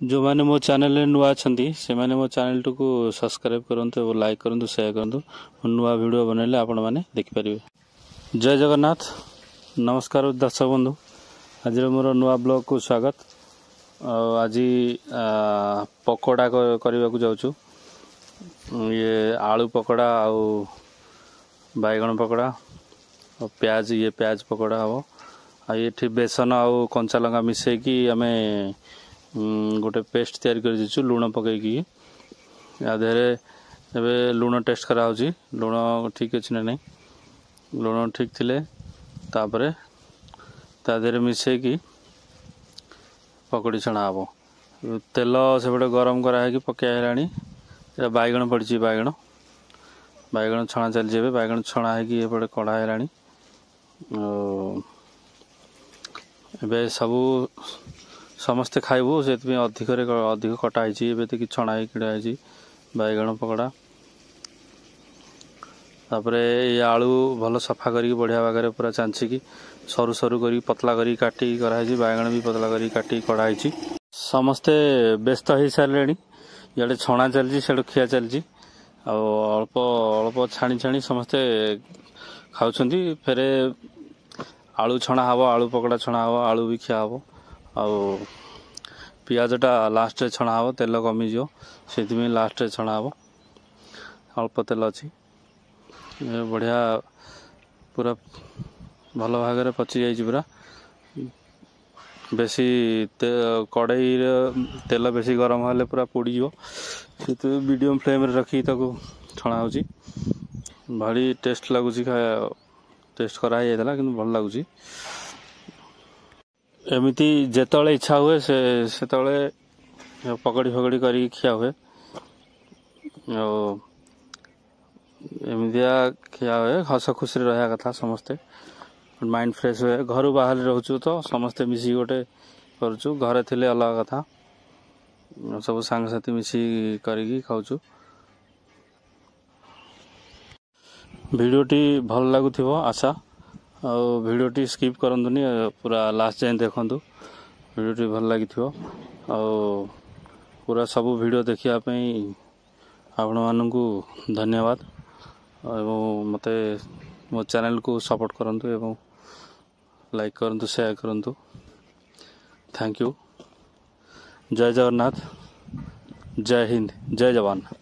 ଯେଉଁମାନେ ମୋ ଚ୍ୟାନେଲରେ ନୂଆ ଅଛନ୍ତି, ସେମାନେ ମୋ ଚ୍ୟାନେଲଟିକୁ ସବସ୍କ୍ରାଇବ୍ କରନ୍ତୁ ଏବଂ ଲାଇକ୍ କରନ୍ତୁ, ସେୟାର କରନ୍ତୁ। ନୂଆ ଭିଡ଼ିଓ ବନେଇଲେ ଆପଣମାନେ ଦେଖିପାରିବେ। ଜୟ ଜଗନ୍ନାଥ। ନମସ୍କାର ଦର୍ଶକ ବନ୍ଧୁ, ଆଜିର ମୋର ନୂଆ ବ୍ଲଗ୍କୁ ସ୍ୱାଗତ। ଆଉ ଆଜି ପକୋଡ଼ା କରିବାକୁ ଯାଉଛୁ। ଇଏ ଆଳୁ ପକୋଡ଼ା ଆଉ ବାଇଗଣ ପକୋଡ଼ା ଆଉ ପିଆଜ, ଇଏ ପିଆଜ ପକୋଡ଼ା ହେବ। ଆଉ ଏଠି ବେସନ ଆଉ କଞ୍ଚା ଲଙ୍କା ମିଶାଇକି ଆମେ ଗୋଟେ ପେଷ୍ଟ ତିଆରି କରିଦେଇଛୁ ଲୁଣ ପକାଇକି। ୟା ଦେହରେ ଏବେ ଲୁଣ ଟେଷ୍ଟ କରାହେଉଛି, ଲୁଣ ଠିକ୍ ଅଛି ନା ନାହିଁ। ଲୁଣ ଠିକ୍ ଥିଲେ ତାପରେ ତା ଦେହରେ ମିଶାଇକି ପକୋଡ଼ି ଛଣା ହେବ। ତେଲ ସେପଟେ ଗରମ କରାହେଇକି ପକାଇ ହେଲାଣି। ଏଇଟା ବାଇଗଣ ପଡ଼ିଛି, ବାଇଗଣ ଛଣା ଚାଲିଛି ଏବେ। ବାଇଗଣ ଛଣା ହେଇକି ଏପଟେ କଢ଼ା ହେଲାଣି। ଆଉ ଏବେ ସବୁ ସମସ୍ତେ ଖାଇବୁ, ସେଥିପାଇଁ ଅଧିକରେ ଅଧିକ କଟା ହେଇଛି। ଏବେ ତ କିଛି ଛଣା ହେଇକି କିଣା ହେଇଛି ବାଇଗଣ ପକୋଡ଼ା। ତାପରେ ଏଇ ଆଳୁ ଭଲ ସଫା କରିକି ବଢ଼ିଆ ବାଗରେ ପୁରା ଚାଞ୍ଚିକି ସରୁ ସରୁ କରିକି ପତଲା କରିକି କାଟିକି କରାହେଇଛି। ବାଇଗଣ ବି ପତଲା କରିକି କାଟିକି କଢ଼ା ହେଇଛି। ସମସ୍ତେ ବ୍ୟସ୍ତ ହେଇସାରିଲେଣି। ଇଆଡ଼େ ଛଣା ଚାଲିଛି, ସିଆଡ଼େ ଖିଆ ଚାଲିଛି। ଆଉ ଅଳ୍ପ ଅଳ୍ପ ଛାଣି ଛାଣି ସମସ୍ତେ ଖାଉଛନ୍ତି। ଫେରେ ଆଳୁ ଛଣା ହେବ, ଆଳୁ ପକୋଡ଼ା ଛଣା ହେବ, ଆଳୁ ବି ଖିଆ ହେବ। ଆଉ ପିଆଜଟା ଲାଷ୍ଟରେ ଛଣା ହେବ, ତେଲ କମିଯିବ, ସେଥିପାଇଁ ଲାଷ୍ଟରେ ଛଣା ହେବ। ଅଳ୍ପ ତେଲ ଅଛି। ବଢ଼ିଆ ପୁରା ଭଲ ଭାଗରେ ପଚି ଯାଇଛି ପୁରା। ବେଶୀ କଡ଼େଇରେ ତେଲ ବେଶୀ ଗରମ ହେଲେ ପୁରା ପୋଡ଼ିଯିବ, ସେଥିପାଇଁ ମିଡ଼ିୟମ୍ ଫ୍ଲେମ୍ରେ ରଖିକି ତାକୁ ଛଣା ହେଉଛି। ଭାରି ଟେଷ୍ଟ ଲାଗୁଛି। ଟେଷ୍ଟ କରାହେଇଯାଇଥିଲା, କିନ୍ତୁ ଭଲ ଲାଗୁଛି। ଏମିତି ଯେତେବେଳେ ଇଚ୍ଛା ହୁଏ ସେ ସେତେବେଳେ ପକୋଡ଼ି ଫକୋଡ଼ି କରିକି ଖିଆ ହୁଏ। ଆଉ ଏମିତିଆ ଖିଆ ହୁଏ, ହସ ଖୁସିରେ ରହିବା କଥା ସମସ୍ତେ, ମାଇଣ୍ଡ ଫ୍ରେଶ୍ ହୁଏ। ଘରୁ ବାହାରେ ରହୁଛୁ ତ ସମସ୍ତେ ମିଶିକି ଗୋଟେ କରୁଛୁ, ଘରେ ଥିଲେ ଅଲଗା କଥା। ସବୁ ସାଙ୍ଗସାଥି ମିଶିକି କରିକି ଖାଉଛୁ। ଭିଡ଼ିଓଟି ଭଲ ଲାଗୁଥିବ ଆଶା। ଆଉ ଭିଡ଼ିଓଟି ସ୍କିପ୍ କରନ୍ତୁନି, ପୁରା ଲାଷ୍ଟ ଯାଏଁ ଦେଖନ୍ତୁ। ଭିଡ଼ିଓଟି ଭଲ ଲାଗିଥିବ। ଆଉ ପୁରା ସବୁ ଭିଡ଼ିଓ ଦେଖିବା ପାଇଁ ଆପଣମାନଙ୍କୁ ଧନ୍ୟବାଦ। ଏବଂ ମୋତେ ମୋ ଚ୍ୟାନେଲକୁ ସପୋର୍ଟ କରନ୍ତୁ ଏବଂ ଲାଇକ୍ କରନ୍ତୁ, ସେୟାର କରନ୍ତୁ। Thank you. ଜୟ ଜଗନ୍ନାଥ, ଜୟ ହିନ୍ଦ, ଜୟ ଯବାନ।